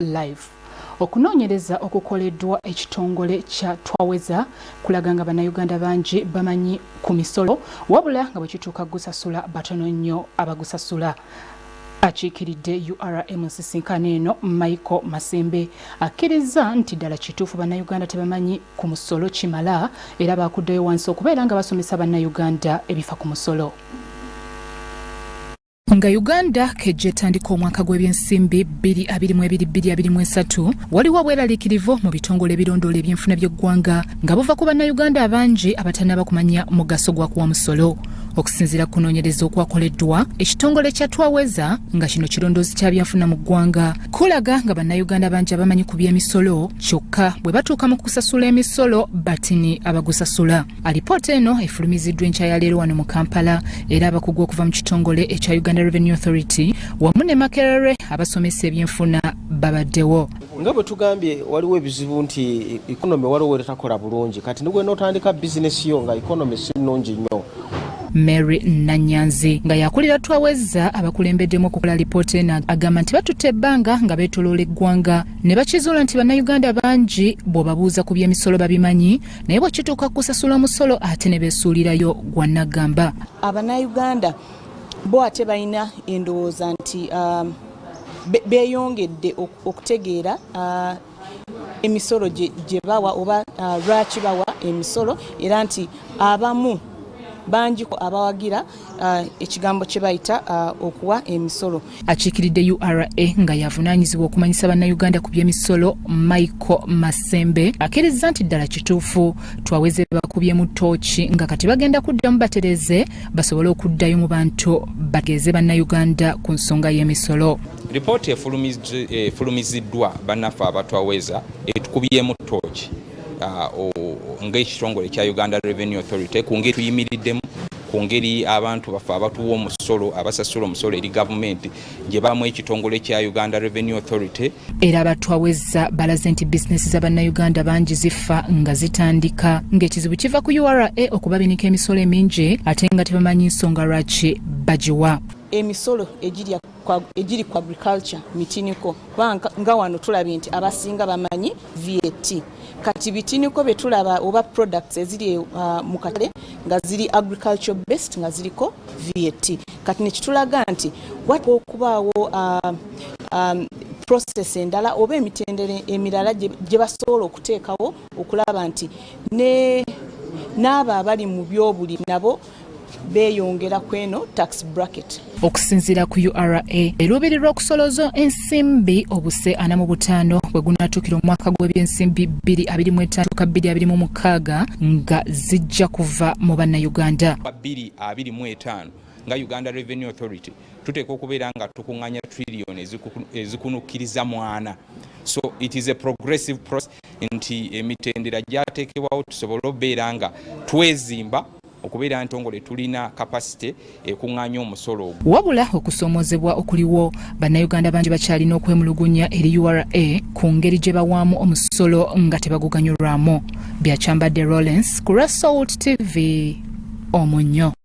Live. Okunoonyereza okukoleddwa ekitongole kya Twaweza kulaga nga Bannayuganda bangi bamanyi ku misolo, wabula nga bwe kituuka gusasula batono nnyo abagusasula. Akiikiridde URA mu nsisinkano eno, Michael Masembe, akkirizza nti ddala kituufu Bannayuganda tebamanyi ku musolo kimala, era baakuddayo wansi okubeera nga basomesa Bannayuganda ebifa ku musolo. Nga Uganda kejja etandika omwaka gw'ebyensimbi 2022-2023, waliwo obweraliikirivu mu bitongole ebirondoola ebyenfuna by'eggwanga nga buva ku Bannayuganda abangi abatannaba kumanya mugaso gwa kuwa musolo. Okusinziira ku kunoonyereza okwakoleddwa ekitongole kya Twaweza, nga kino kirondoozi kya byanfuna mu ggwanga, kulaga nga Bannayuganda bangi abamanyi ku by'emisolo, kyokka bwe batuuka mu kusasula emisolo batini abagusasula. Alipoota eno efulumiziddwa enkya ya leero wano mu Kampala, era abakugu okuva mu kitongole ekya Uganda Revenue Authority wamu ne Makerere abasomesa ebyenfuna babaddewo. Nga bwe tugambye, waliwo ebizibu nti economy waliwo wetakola bulungi. Kati nigwe notandika bizinesi yo nga economy si nnungi nnyo. Mary Nanyanzi nga yakulira Twaweza abakulembeddemu okukola lipoota eno agamba nti batutte ebbanga nga beetoloola eggwanga ne bakizuula nti Bannayuganda bangi bw'obabuuza ku by'emisolo babimanyi, naye bwe kituuka kusasula omusolo ate ne beesuulirayo gwa naggamba. Abannayuganda bo ate balina endowooza nti beeyongedde okutegeera emisolo gye bawa oba lwaki bawa emisolo, era nti abamu bangiko abawagira ekigambo kye bayita okuwa emisolo. Akiikiridde URA nga yavunaanyizibwa okumanyisa Bannayuganda ku by'emisolo, Michael Masembe, akkiriza nti ddala kituufu Twaweze bakubyemu ttooki, nga kati bagenda kuddamu batereeze basobole okuddayo mu bantu bategeeze Bannayuganda ku nsonga y'emisolo. Ripooti efulumiziddwa bannaffe abatwaweza etukubyemu ttooki ng'ekitongole kya Uganda Revenue Authority ku ngeri tuyimiriddemu, ku ngeri abantu baffe abatuwa omusolo, abasasula omusolo eri gavumenti, gye bamu ekitongole kya Uganda Revenue Authority. Era abatwaweza balaze nti bizinesi za Bannayuganda bangi zifa nga zitandika, ng'ekizibu kiva ku URA okubabinika emisolo emingi ate nga tebamanyi nsonga lwaki bagiwa. Emisolo egiri ku agriculture mitiniko, kubanga nga wano tulabye nti abasinga bamanyi VAT. Kati bitiniko bye tulaba oba products eziri mu katale nga ziri agriculture based nga ziriko VAT. Kati nekitulaga nti waliwo okubaawo process endala oba emitendera emirala gye basobola okuteekawo okulaba nti n'abo abali mu byobulimi nabo beeyongera ku eno tax bracket. Okusinziira ku URA, eruubirirwa okusolooza ensimbi obuse 45 bwe gunaatuukira omwaka gw'ebyensimbi 2025-2026 nga zijja kuva mu Bannayuganda. 2025 nga Uganda Revenue Authority tuteekwa okubeera nga tukuŋŋanya triliyoni ezikunukkiriza mwana. So it is a progressive process nti emitendera gyateekebwawo tusobole okubeera nga twezimba okubeera ntongole tulina capacity ekuŋŋaanya omusolo ogwo. Wabula okusoomozebwa okuliwo, Bannayuganda bangi bakyalina okwemulugunya eri URA ku ngeri gye bawaamu omusolo nga tebaguganyulwamu. Byakyambadde Lawrence ku lwa Salt TV omunnyo.